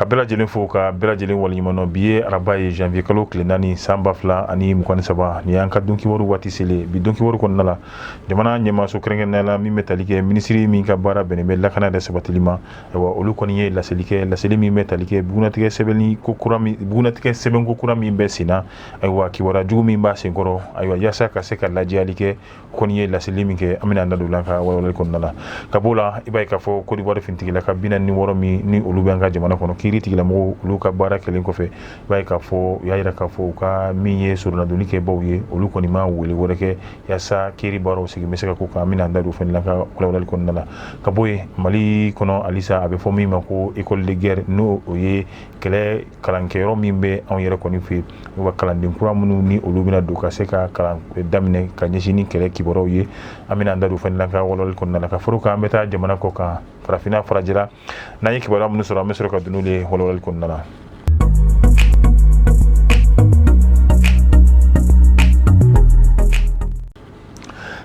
Ka bɛɛ lajɛlen fo, ka bɛɛ lajɛlen waleɲuman dɔn. Bi ye araba ye, janvier kalo tile 4, san 2023. Nin y'an ka donkibaru waati selen. Bi donkibaru kɔnɔna la, jamana ɲɛmaaso kɛrɛnkɛrɛnnenya la, min bɛ tali kɛ minisiri min ka baara bɛnnen bɛ lakana yɛrɛ sabatili ma, ayiwa, olu kɔni ye laseli kɛ, laseli min bɛ tali kɛ bugunatigɛ sɛbɛnni ko kura min, bugunatigɛ sɛbɛnko kura min bɛ sen na, ayiwa, kibaruya jugu min b'a senkɔrɔ, ayiwa, yaasa ka se ka lajɛyali kɛ. Kɔni ye laseli min kɛ, an bɛna an da don la ka walawalali kɔnɔna la. Ka b'o la, i b'a ye k'a fɔ Côte d'Ivoire finitigilaka 46 min ni olu bɛ an ka jamana kɔnɔ, kiiri tigilamɔgɔw olu ka baara kɛlen kɔfɛ, i b'a ye k'a fɔ u y'a jira k'a fɔ u ka min ye soronadonni kɛbaw ye, olu kɔni ma wele wɛrɛ kɛ yaasa kiiri baaraw segin bɛ se ka k'u kan. An bɛna an da don fɛn la ka walawalali kɔnɔna la. Ka bɔ yen, Mali kɔnɔ halisa, a bɛ fɔ min ma ko école de guerre, n'o o ye kɛlɛ kalankɛyɔrɔ min bɛ anw yɛrɛ kɔni fɛ yen, wa kalanden kura minnu ni olu bɛna don ka se ka kalan daminɛ ka ɲɛsin ni kɛlɛ kibaruyaw ye, an bɛna an da don fɛn la ka walawalali kɔnɔna la. Ka fara o kan, an bɛ taa jamana kɔ kan, farafinna, farajɛla, n'an ye kibaruya minnu sɔrɔ, an bɛ sɔrɔ ka don n'olu ye walawalali kɔnɔna la.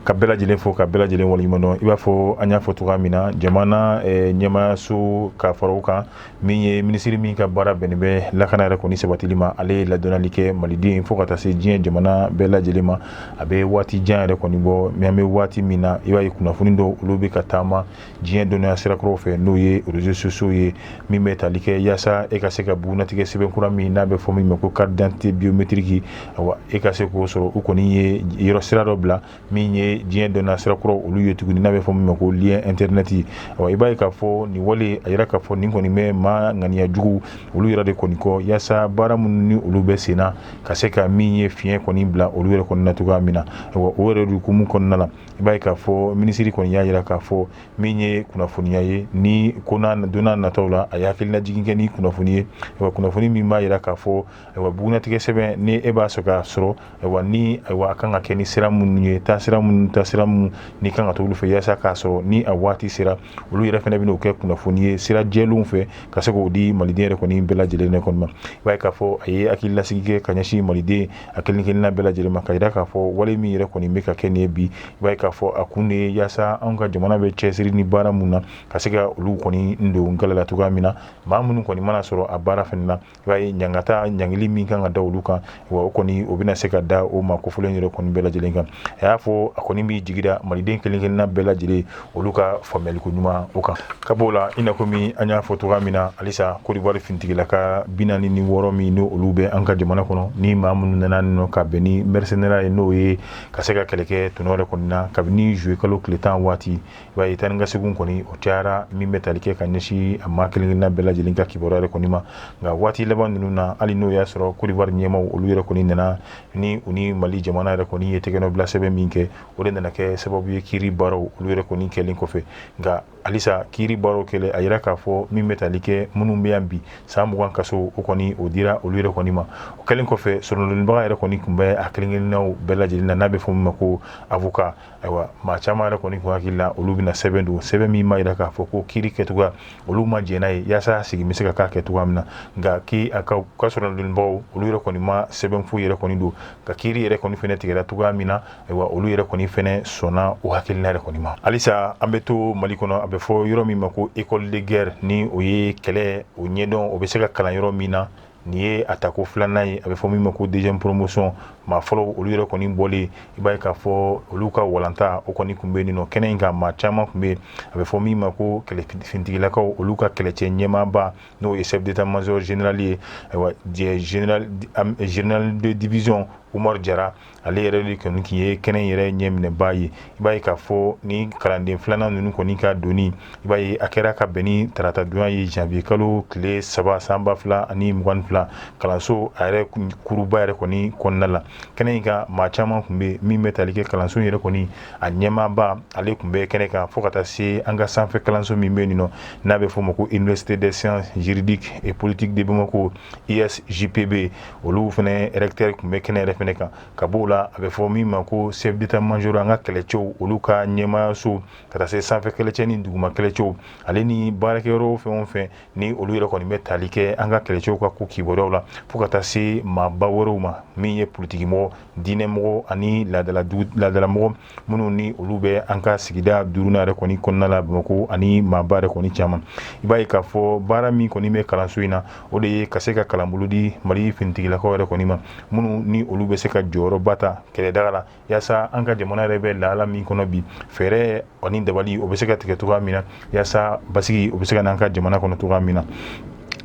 Ka bɛɛ lajɛlen fo, ka bɛɛ lajɛlen waleɲuman dɔn. I b'a fɔ an y'a fɔ cogoya min na, jamana ɲɛmaayaso ka fara o kan, min ye minisiri min ka baara bɛnnen bɛ lakana yɛrɛ kɔni sabatili ma, ale ye ladɔnniyali kɛ maliden fo ka taa se diɲɛ jamana bɛɛ lajɛlen ma. A bɛ waati jan yɛrɛ kɔni bɔ mais an bɛ waati min na, i b'a ye kunnafoni dɔw olu bɛ ka taama diɲɛ dɔnniya sirakɔrɔw fɛ, n'o ye réseaux sociaux ye, min bɛ tali kɛ yaasa e ka se ka bugunatigɛ sɛbɛn kura min n'a bɛ fɔ min ma ko carte d'identité biométrique, awa, e ka se k'o sɔrɔ. U kɔni ye yɔrɔ sira dɔ bila min ye diɲɛ dɔnniya sirakɔrɔw olu ye tuguni, n'a bɛ fɔ min ma ko lien internet. Awa, i b'a ye k'a fɔ nin wale a yira k'a fɔ nin kɔni bɛ maa ŋaniya jugu olu yɛrɛ de kɔni kɔ, yaasa baara minnu ni olu bɛ sen na ka se ka min ye fiɲɛ kɔni bila olu yɛrɛ kɔni na cogoya min na. Awa, o yɛrɛ hukumu kɔnɔna la, i b'a ye k'a fɔ minisiri kɔni y'a yira k'a fɔ min ye kunnafoniya ye ni ko n'a don n'a nataw la, a ye hakilinajigin kɛ ni kunnafoni ye, ayiwa, kunnafoni min b'a yira k'a fɔ, ayiwa, bugunatigɛ sɛbɛn ni e b'a sɔrɔ k'a sɔrɔ, ayiwa, ni ayiwa a kan ka kɛ ni sira minnu ye, taasira minnu, taasira minnu ni kan ka to olu fɛ yaasa k'a sɔrɔ, ni a waati sera, olu yɛrɛ fana bɛn'o kɛ kunnafoni ye sira jɛlenw fɛ ka se k'o di maliden yɛrɛ kɔni bɛɛ lajɛlen kɔni ma. I b'a ye k'a fɔ a ye hakililasigi kɛ ka ɲɛsin maliden a kelen kelenna bɛɛ lajɛlen ma, ka jira k'a fɔ wale min yɛrɛ kɔni bɛ ka kɛ nin ye bi, i b'a ye k'a fɔ a kun de ye yaasa anw ka jamana bɛ cɛsiri ni baara mun na, ka se ka olu kɔni don gala la cogoya min na. Maa minnu kɔni mana sɔrɔ a baara fana na, i b'a ye ɲangata ɲangili min kan ka da olu kan, wa o kɔni o bɛna se ka da o ma kofɔlen yɛrɛ kɔni bɛɛ lajɛlen kan. A y'a fɔ a kɔni b'i jigi da maliden kelen kelenna bɛɛ lajɛlen olu ka faamuyaliko ɲuman o kan. Ka b'o la, i n'a komi an y'a fɔ cogoya min na halisa, Côte d'Ivoire finitigilaka 46 min ni olu bɛ an ka jamana kɔnɔ, ni maa minnu nana nɔ ka bɛn ni mercenaires ye, n'o ye ka se ka kɛlɛ kɛ tɔnɔ yɛrɛ kɔni na kabini juillet kalo tile 10 waati, i b'a ye taa ni ka segin kɔni o cayara, min bɛ tali kɛ ka ɲɛsin a maa kelen kelenna bɛɛ lajɛlen ka kibaruya yɛrɛ kɔni ma. Nka waati laban ninnu na, hali n'o y'a sɔrɔ Côte d'Ivoire ɲɛmaaw olu yɛrɛ kɔni nana ni u ni Mali jamana yɛrɛ kɔni ye tɛgɛnɔbila sɛbɛn min kɛ, o de nana kɛ sababu ye kiiri baaraw olu yɛrɛ kɔni kɛlen kɔfɛ. Nka halisa kiiri baaraw kɛlen, a yira k'a fɔ min bɛ tali kɛ minnu bɛ yan bi, san 20 kaso o kɔni o dira olu yɛrɛ kɔni ma. O kɛlen kɔfɛ, soronadonnibaga yɛrɛ kɔni tun bɛ a kelen kelennaw bɛɛ lajɛlen na, n'a bɛ fɔ min ma ko avocat. Ayiwa, maa caman yɛrɛ kɔni kun hakili la olu bɛna sɛbɛn don, sɛbɛn min b'a yira k'a fɔ ko kiiri kɛcogoya olu ma jɛn n'a ye, yaasa segin bɛ se ka k'a kɛ cogoya min na. Nka k'i a ka soronadonnibaw olu yɛrɛ kɔni ma sɛbɛn foyi yɛrɛ kɔni don, ka kiiri yɛrɛ kɔni fɛnɛ tigɛra cogoya min na, ayiwa, olu yɛrɛ kɔni fɛnɛ sɔnna o hakilina yɛrɛ kɔni ma. Halisa an bɛ to Mali kɔnɔ, a bɛ fɔ yɔrɔ min ma ko école de guerre, ni o ye kɛlɛ o ɲɛdɔn, o bɛ se ka kalan yɔrɔ min na. Nin ye a tako filanan ye, a bɛ fɔ min ma ko deuxième promotion. Maa fɔlɔ olu yɛrɛ kɔni bɔlen, i b'a ye k'a fɔ olu ka walanta o kɔni tun bɛ yen nɔ. Kɛnɛ in kan, maa caman tun bɛ yen. A bɛ fɔ min ma ko kɛlɛ finitigilakaw olu ka kɛlɛcɛ ɲɛmaaba, n'o ye chef d'état-major général ye, ayiwa, général de division Umaru Jara, ale yɛrɛ de kɔni tun ye kɛnɛ yɛrɛ ɲɛminɛbaa ye. I b'a ye k'a fɔ ni kalanden filanan ninnu kɔni ka donni, i b'a ye a kɛra ka bɛn ni tarata donya ye, janvier kalo tile 3, san 2022, kalanso a yɛrɛ kuruba yɛrɛ kɔni kɔnɔna la. Kɛnɛ in kan, maa caman tun bɛ min bɛ tali kɛ kalanso yɛrɛ kɔni a ɲɛmaaba, ale tun bɛ kɛnɛ kan, fo ka taa se an ka sanfɛ kalanso min bɛ yen nɔ, n'a bɛ fɔ o ma ko Université des sciences juridiques et politiques de Bamako, ISJPB, olu fana recteur tun bɛ kɛnɛ yɛrɛ fɛnɛ kan. Ka b'o la, a bɛ fɔ min ma ko chef d'état major, an ka kɛlɛcɛw olu ka ɲɛmaayaso, ka taa se sanfɛ kɛlɛcɛ ni duguma kɛlɛcɛw, ale ni baarakɛyɔrɔ fɛn o fɛn ni olu yɛrɛ kɔni bɛ tali kɛ an ka kɛlɛcɛw ka ko kibaruyaw la, fo ka taa se maaba wɛrɛw ma, min ye politikimɔgɔ, diinɛmɔgɔ ani laadalamɔgɔ minnu ni olu bɛ an ka sigida duurunan yɛrɛ kɔni kɔnɔna la Bamakɔ, ani maaba yɛrɛ kɔni caman. I b'a ye k'a fɔ baara min kɔni bɛ kalanso in na, o de ye ka se ka kalanbolo di Mali finitigilakaw yɛrɛ kɔni ma, minnu ni olu bɛ se ka jɔyɔrɔba ta kɛlɛdaga la, yaasa an ka jamana yɛrɛ bɛ lahala min kɔnɔ bi, fɛɛrɛ ani dabali o bɛ se ka tigɛ cogoya min na, yaasa basigi o bɛ se ka na an ka jamana kɔnɔ cogoya min na.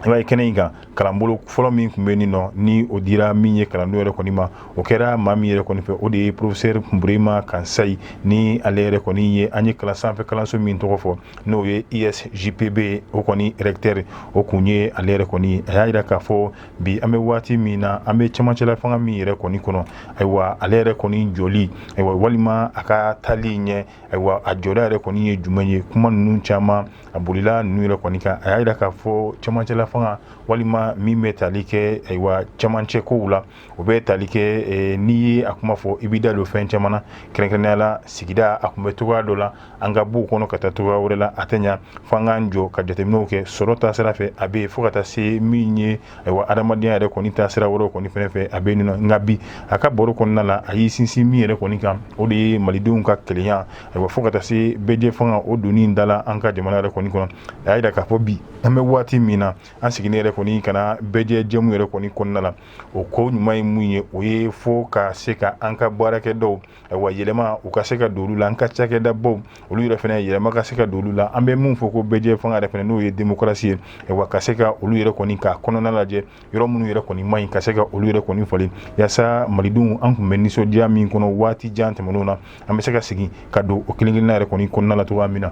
I b'a ye kɛnɛ in kan, kalanbolo fɔlɔ min tun bɛ nin nɔ, ni o dira min ye kalandenw yɛrɛ kɔni ma, o kɛra maa min yɛrɛ kɔni fɛ, o de ye professeur Burema Kansayi, ni ale yɛrɛ kɔni ye an ye kalan sanfɛ kalanso min tɔgɔ fɔ, n'o ye ISJPB, o kɔni recteur, o kun ye ale yɛrɛ kɔni. A y'a jira k'a fɔ bi an bɛ waati min na, an bɛ cɛmancɛla fanga min yɛrɛ kɔni kɔnɔ, ayiwa, ale yɛrɛ kɔni jɔli, ayiwa, walima a ka taali ɲɛ, ayiwa, a jɔda yɛrɛ kɔni ye jumɛn ye? Kuma ninnu caman a bolila ninnu yɛrɛ kɔni kan. A y'a jira k'a fɔ cɛmancɛla fanga, walima min bɛ tali kɛ, ayiwa, cɛmancɛ kow la, o bɛ tali kɛ, n'i ye a kuma fɔ, i b'i da don fɛn caman na, kɛrɛnkɛrɛnnenya la sigida a tun bɛ cogoya dɔ la, an ka b'o kɔnɔ ka taa cogoya wɛrɛ la, a tɛ ɲa fo an k'an jɔ ka jateminɛw kɛ. Sɔrɔ ta sira fɛ a bɛ yen, fo ka taa se min ye, ayiwa, adamadenya yɛrɛ kɔni ta sira wɛrɛw kɔni fɛnɛ fɛ, a bɛ yen nɔ. Nka bi a ka baro kɔnɔna la, a y'i sinsin min yɛrɛ kɔni kan, o de ye malidenw ka kelenya, ayiwa, fo ka taa se bɛɛjɛ fanga o donni da la an ka jamana yɛrɛ kɔni kɔnɔ. A y'a jira k'a fɔ bi an bɛ waati min na, an sigilen yɛrɛ kɔni ka na bɛɛjɛ jɛmu yɛrɛ kɔni kɔnɔna la, o ko ɲuman ye mun ye? O ye fo ka se ka an ka baarakɛdaw, ayiwa, yɛlɛma u ka se ka don olu la, an ka cakɛdabaw olu yɛrɛ fɛnɛ yɛlɛma ka se ka don olu la. An bɛ mun fɔ ko bɛɛjɛ fanga yɛrɛ fɛnɛ, n'o ye démocratie ye, ayiwa, ka se ka olu yɛrɛ kɔni ka kɔnɔna lajɛ, yɔrɔ minnu yɛrɛ kɔni man ɲi, ka se ka olu yɛrɛ kɔni falen, yaasa malidenw, an tun bɛ nisɔndiya min kɔnɔ waati jan tɛmɛnenw na, an bɛ se ka segin ka don o kelen kelenna yɛrɛ kɔni kɔnɔna la cogoya min na.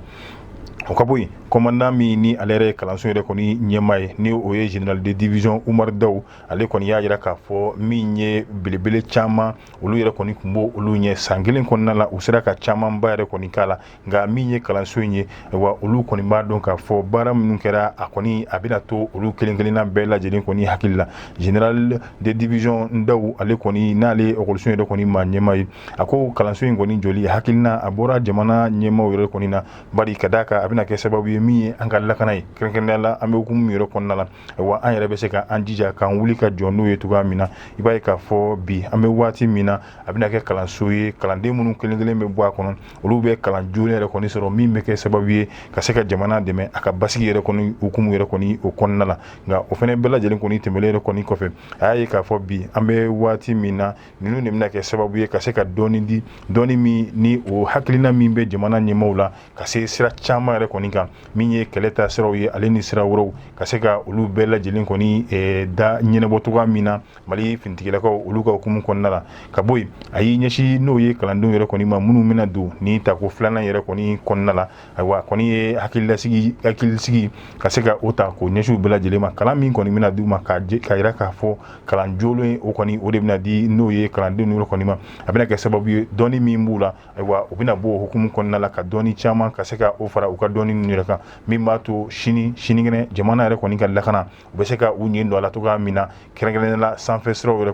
O ka bɔ yen, commandant min ni ale yɛrɛ ye kalanso yɛrɛ kɔni ɲɛmaa ye, ni o ye général de division Umaru Daw, ale kɔni y'a jira k'a fɔ min ye belebele caman, olu yɛrɛ kɔni tun b'o olu ɲɛ san kelen kɔnɔna la, u sera ka camanba yɛrɛ kɔni k'a la. Nka min ye kalanso in ye, wa olu kɔni b'a dɔn k'a fɔ baara minnu kɛra, a kɔni a bɛna to olu kelen kelenna bɛɛ lajɛlen kɔni hakili la. Général de division Daw, ale kɔni n'ale ekɔliso yɛrɛ kɔni maa ɲɛmaa ye, a ko kalanso in kɔni jɔli hakilina a bɔra jamana ɲɛmaaw yɛrɛ kɔni na, bari ka d'a kan a bɛna kɛ sababu ye min ye an ka lakana ye, kɛrɛnkɛrɛnnenya la an bɛ hukumu min yɛrɛ kɔnɔna la, wa an yɛrɛ bɛ se ka an jija k'an wuli ka jɔ n'o ye cogoya min na. I b'a ye k'a fɔ bi an bɛ waati min na, a bɛna kɛ kalanso ye, kalanden minnu kelen kelen bɛ bɔ a kɔnɔ, olu bɛ kalan joona yɛrɛ kɔni sɔrɔ, min bɛ kɛ sababu ye ka se ka jamana dɛmɛ a ka basigi yɛrɛ kɔni hukumu yɛrɛ kɔni o kɔnɔna la. Nka o fana bɛɛ lajɛlen kɔni tɛmɛnen yɛrɛ kɔni kɔfɛ, a y'a ye k'a fɔ bi an bɛ waati min na, ninnu de bɛna kɛ sababu ye ka se ka dɔɔni di, dɔɔni min ni o hakilina min bɛ jamana ɲɛmaaw la ka se sira caman yɛrɛ kɔni kan, min ye kɛlɛ ta siraw ye, ale ni sira wɛrɛw, ka se ka olu bɛɛ lajɛlen kɔni da ɲɛnabɔ cogoya min na Mali finitigilakaw olu ka hukumu kɔnɔna la. Ka bɔ yen, a y'i ɲɛsin n'o ye kalandenw yɛrɛ kɔni ma, minnu bɛna don ni tako filanan yɛrɛ kɔni kɔnɔna la. Ayiwa, kɔni ye hakilisigi ka se ka o ta k'o ɲɛsin u bɛɛ lajɛlen ma. Kalan min kɔni bɛna di u ma, k'a jira k'a fɔ kalan jolen ye, o kɔni o de bɛna di n'o ye kalandenw yɛrɛ kɔni ma. A bɛna kɛ sababu ye dɔnni min b'u la, ayiwa, u bɛna bɔ o hukumu kɔnɔna la ka dɔnni caman ka se ka o fara u ka dɔnni ninnu yɛrɛ kan, min b'a to sini sinikɛnɛ jamana yɛrɛ kɔni ka lakana, u bɛ se ka u ɲɛ don a la cogoya min na, kɛrɛnkɛrɛnnenya la sanfɛ siraw yɛrɛ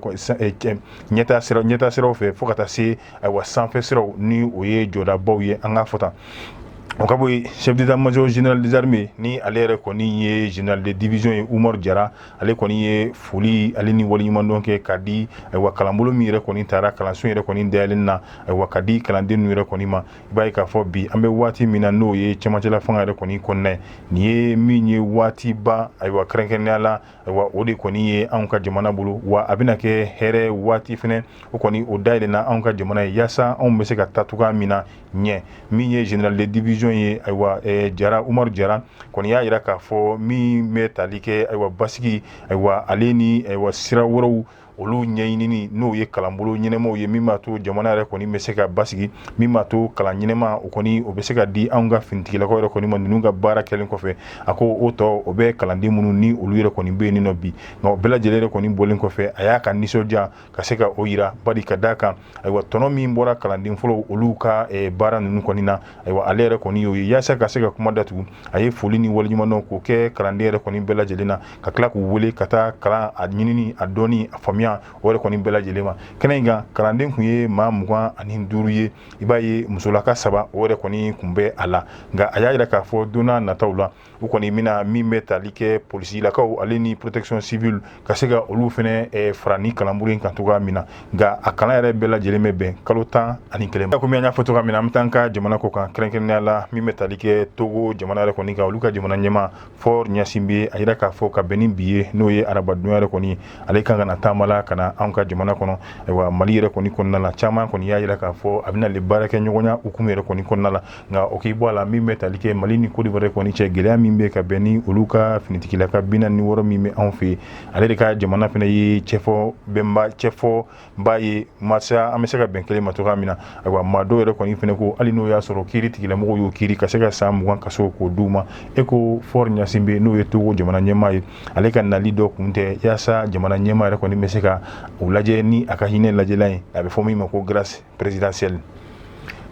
ɲɛta siraw fɛ, fo ka taa se, ayiwa, sanfɛ siraw ni o ye jɔdabaw ye, an k'a fɔ tan. O ka bɔ yen, chef d'état-major général des armées, ni ale yɛrɛ kɔni ye général de division ye Umaru Jara, ale kɔni ye foli ale ni waleɲumandɔn kɛ ka di, ayiwa, kalanbolo min yɛrɛ kɔni taara kalanso yɛrɛ kɔni dayɛlɛnni na, ayiwa, ka di kalanden ninnu yɛrɛ kɔni ma. I b'a ye k'a fɔ bi an bɛ waati min na, n'o ye cɛmancɛla fanga yɛrɛ kɔni kɔnɔna ye, nin ye min ye waatiba, ayiwa, kɛrɛnkɛrɛnnenya la, ayiwa, o de kɔni ye anw ka jamana bolo, wa a bɛna kɛ hɛrɛ waati fɛnɛ, o kɔni o dayɛlɛnna anw ka jamana ye, yaasa anw bɛ se ka taa cogoya min na ɲɛ. Min ye général de division ye, ayiwa, Jara, Umaru Jara kɔni y'a jira k'a fɔ min bɛ tali kɛ, ayiwa, basigi, ayiwa, ale ni, ayiwa, sira wɛrɛw olu ɲɛɲinini, n'o ye kalanbolo ɲɛnɛmaw ye, min b'a to jamana yɛrɛ kɔni bɛ se ka basigi, min b'a to kalan ɲɛnɛma o kɔni o bɛ se ka di anw ka finitigilakaw yɛrɛ kɔni ma ninnu ka baara kɛlen kɔfɛ. A ko o tɔ o bɛ kalanden minnu ni olu yɛrɛ kɔni bɛ yen nɔ bi. Nka o bɛɛ lajɛlen yɛrɛ kɔni bɔlen kɔfɛ, a y'a ka nisɔndiya ka se ka o yira, bari ka d'a kan, ayiwa, tɔnɔ min bɔra kalanden fɔlɔ olu ka baara ninnu kɔni na, ayiwa, ale yɛrɛ kɔni y'o ye. Yaasa ka se ka kuma datugu, a ye foli ni waleɲumandɔn k'o kɛ kalanden yɛrɛ kɔni bɛɛ lajɛlen na, ka tila k'u wele ka taa kalan a ɲinini, a dɔnni, a faamuya. bonya o yɛrɛ kɔni bɛɛ lajɛlen ma. Kɛnɛ in kan, kalanden kun ye maa 25 ye. I b'a ye musolaka 3, o yɛrɛ kɔni kun bɛ a la. Nka a y'a jira k'a fɔ don nataw la, u kɔni bɛna min bɛ tali kɛ polisilakaw ale ni protection civile, ka se ka olu fana fara ni kalanbolo in kan cogoya min na. Nka a kalan yɛrɛ bɛɛ lajɛlen bɛ bɛn kalo 11 ma. Komi an y'a fɔ cogoya min na, an bɛ taa an ka jamana kɔ kan, kɛrɛnkɛrɛnnenya la min bɛ tali kɛ Togo jamana yɛrɛ kɔni kan. Olu ka jamana ɲɛmaa Faure Gnassingbé, a yira k'a fɔ ka bɛn ni bi ye, n'o ye arabadonya yɛrɛ kɔni, ale kan ka na taama la ka na anw ka jamana kɔnɔ. Ayiwa, Mali yɛrɛ kɔni kɔnɔna la, caman kɔni y'a yira k'a fɔ a bɛna le baara kɛ ɲɔgɔnya hukumu yɛrɛ kɔni kɔnɔna la. Nka o k'i bɔ a la, min bɛ tali kɛ Mali ni Côte d'Ivoire kɔni cɛ, gɛlɛya min bɛ ka bɛn ni olu ka finitigilaka 46 min bɛ anw fɛ yen, ale de ka jamana fana ye cɛfɔ bɛnba cɛfɔba ye masa an bɛ se ka bɛn kelen ma cogoya min na. Ayiwa, maa dɔw yɛrɛ kɔni fana ko hali n'o y'a sɔrɔ kiiri tigilamɔgɔw y'o kiiri ka se ka san 20 kaso k'o d'u ma, e ko Faure Gnassingbé, n'o ye Togo jamana ɲɛmaa ye, ale ka nali dɔ kun tɛ yaasa jamana ɲɛmaa yɛrɛ kɔni bɛ se ka o lajɛ ni a ka hinɛ lajɛlan ye, a bɛ fɔ min ma ko grâce présidentielle.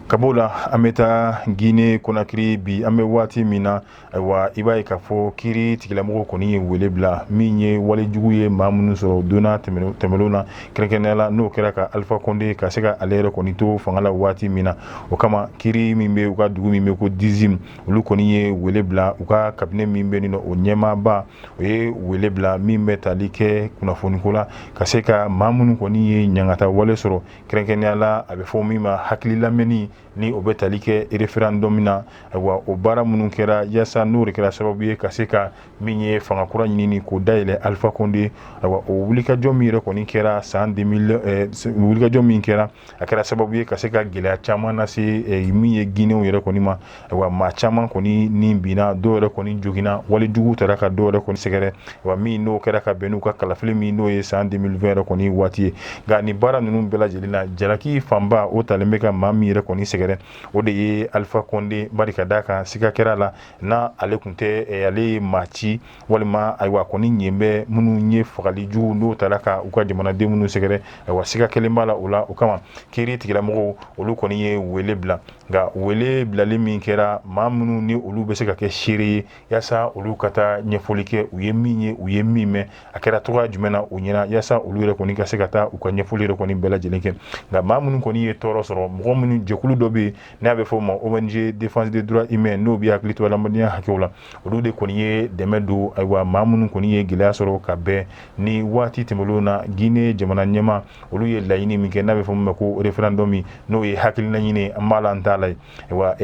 Ka b'o la, an bɛ taa Guinée Conakry. Bi, an bɛ waati min na, ayiwa, i b'a ye k'a fɔ kiiri tigilamɔgɔw kɔni ye wele bila min ye walejugu ye maa minnu sɔrɔ donna tɛmɛnlenw na, kɛrɛnkɛrɛnnenya la n'o kɛra ka Alpha Condé ka se ka ale yɛrɛ kɔni to fanga la waati min na. O kama, kiiri min bɛ u ka dugu min bɛ ko Dixinn, olu kɔni ye wele bila u ka cabinet min bɛ yen nɔ, o ɲɛmaaba, o ye wele bila min bɛ tali kɛ kunnafoniko la, ka se ka maa minnu kɔni ye ɲangata wale sɔrɔ, kɛrɛnkɛrɛnnenya la a bɛ fɔ min ma hakili lamɛnni, ni o bɛ tali kɛ référendum na. Ayiwa, o baara minnu kɛra yaasa n'o de kɛra sababu ye ka se ka min ye fanga kura ɲini k'o dayɛlɛ Alpha Condé, ayiwa, o wulikajɔ min yɛrɛ kɔni kɛra san 2000, wulikajɔ min kɛra, a kɛra sababu ye ka se ka gɛlɛya caman lase min ye Guinéenw yɛrɛ kɔni ma. Ayiwa, maa caman kɔni ni binna, dɔw yɛrɛ kɔni joginna, walejugu taara ka dɔw yɛrɛ kɔni sɛgɛrɛ. Wa min n'o kɛra ka bɛn n'u ka kalafili min n'o ye san 2020 yɛrɛ kɔni waati ye. Nka nin baara ninnu bɛɛ lajɛlen na, jalaki fanba o talen bɛ ka maa min yɛrɛ kɔni sɛgɛrɛ, o de ye Alpha Condé, bari ka d'a kan siga kɛra la n'a ale tun tɛ ale ye maa ci walima ayiwa kɔni ɲɛ bɛ minnu ye fagali jugu n'o taara ka u ka jamanaden minnu sɛgɛrɛ. Ayiwa, siga kelen b'a la o la. O kama, kiiri tigilamɔgɔw, olu kɔni ye wele bila. Nka wele bilali min kɛra, maa minnu ni olu bɛ se ka kɛ seere ye yaasa olu ka taa ɲɛfɔli kɛ, u ye min ye, u ye min mɛn, a kɛra cogoya jumɛn na u ɲɛna, yaasa olu yɛrɛ kɔni ka se ka taa u ka ɲɛfɔli yɛrɛ kɔni bɛɛ lajɛlen kɛ. Nka maa minnu kɔni ye tɔɔrɔ sɔrɔ, mɔgɔ minnu jɛkulu dɔ bɛ yen n'a bɛ fɔ o ma ONG Défense des droits humains, n'o bɛ hakili to adamadenya hakɛw la, olu de kɔni ye dɛmɛ don. Ayiwa, maa minnu kɔni ye gɛlɛya sɔrɔ ka bɛn ni waati tɛmɛnlenw na, Guinée jamana ɲɛmaa, olu ye laɲini min kɛ n'a bɛ fɔ min ma ko référendum, n'o ye hakilina ɲini an b'a la an t'a la ye, ayiwa,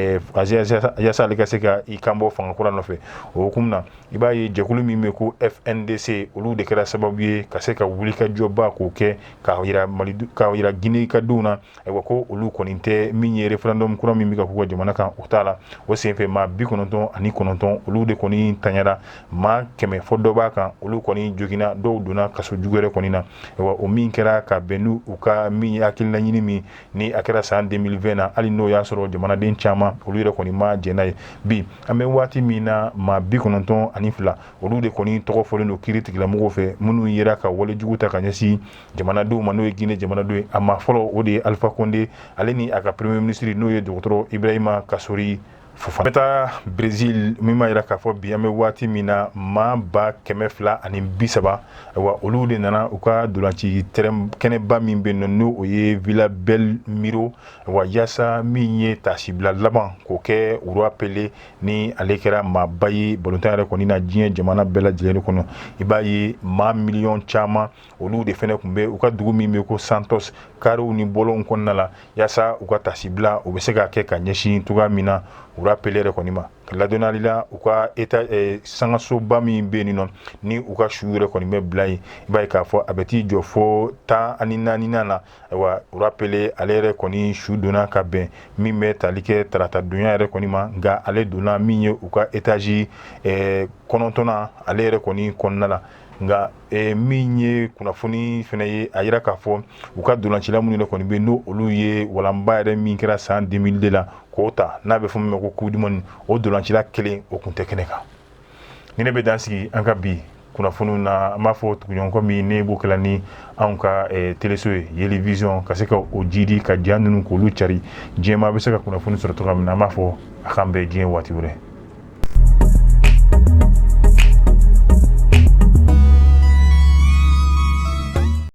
yaasa ale ka se ka i kan bɔ fanga kura nɔfɛ, o hukumu na, i b'a ye jɛkulu min bɛ ko FNDC, olu de kɛra sababu ye ka se ka wulikajɔba k'o kɛ k'a yira Mali, k'a yira Guinée ka denw na, ayiwa, ko olu kɔni tɛ min ye référendum kura min bɛ ka k'u ka jamana kan, o t'a la. O senfɛ, maa 99, olu de kɔni tanyara, maa 100 fɔ dɔ b'a kan, olu kɔni joginna, dɔw donna kaso jugu yɛrɛ kɔni na. Ayiwa, o min kɛra ka bɛn n'u u ka min ye hakilina ɲini min ni a kɛra san 2020 na, hali n'o y'a sɔrɔ jamanaden caman, olu yɛrɛ kɔni ma jɛn n'a ye. Bi, an bɛ waati min na, maa 92, olu de kɔni tɔgɔ fɔlen don kiiri tigilamɔgɔw fɛ, minnu yera ka walejugu ta ka ɲɛsin jamanadenw ma, n'o ye Guinée jamanadenw ye. A maa fɔlɔ, o de ye Alpha Condé, ale ni a ka premier ministre, n'o ye dɔgɔtɔrɔ Ibrahima Kassory Fofana. An bɛ taa Brésil, min b'a yira k'a fɔ bi, an bɛ waati min na, maa 230,000, ayiwa, olu de nana u ka dolanci terrain kɛnɛba min bɛ yen nɔ, n'o o ye Vila Belmiro, ayiwa, yaasa min ye tasibila laban k'o kɛ Roi Pelé, ni ale kɛra maaba ye balontan yɛrɛ kɔni na diɲɛ jamana bɛɛ lajɛlen kɔnɔ. I b'a ye maa miliyɔn caman, olu de fɛnɛ tun bɛ u ka dugu min bɛ ko Santos, karew ni bɔlɔnw kɔnɔna la, yaasa u ka tasibila o bɛ se ka kɛ ka ɲɛsin cogoya min na Roi Pelé yɛrɛ kɔni ma. Ka ladɔnniyali la, u ka eta sangasoba min bɛ yen nɔ, ni u ka su yɛrɛ kɔni bɛ bila yen, i b'a ye k'a fɔ a bɛ t'i jɔ fo 14nan na. Ayiwa, Roi Pelé, ale yɛrɛ kɔni su donna ka bɛn min bɛ tali kɛ tarata donya yɛrɛ kɔni ma. Nka ale donna min ye u ka étage 9nan, ale yɛrɛ kɔni kɔnɔna la. Nka min ye kunnafoni fana ye, a yira k'a fɔ u ka dolancila minnu yɛrɛ kɔni bɛ, n'o olu ye walanba yɛrɛ min kɛra san 2002 la k'o ta, n'a bɛ fɔ min ma ko coupe du monde, o dolancila kelen, o kun tɛ kɛnɛ kan. Ni ne bɛ dan sigi an ka bi kunnafoniw na, an b'a fɔ tuguɲɔgɔnkɔ min ne b'o kɛla ni anw ka teleso ye Yeli Vision, ka se ka o jidi ka ja ninnu k'olu cari, diɲɛmaa bɛ se ka kunnafoni sɔrɔ cogoya min na. An b'a fɔ a k'an bɛn diɲɛ waati wɛrɛ.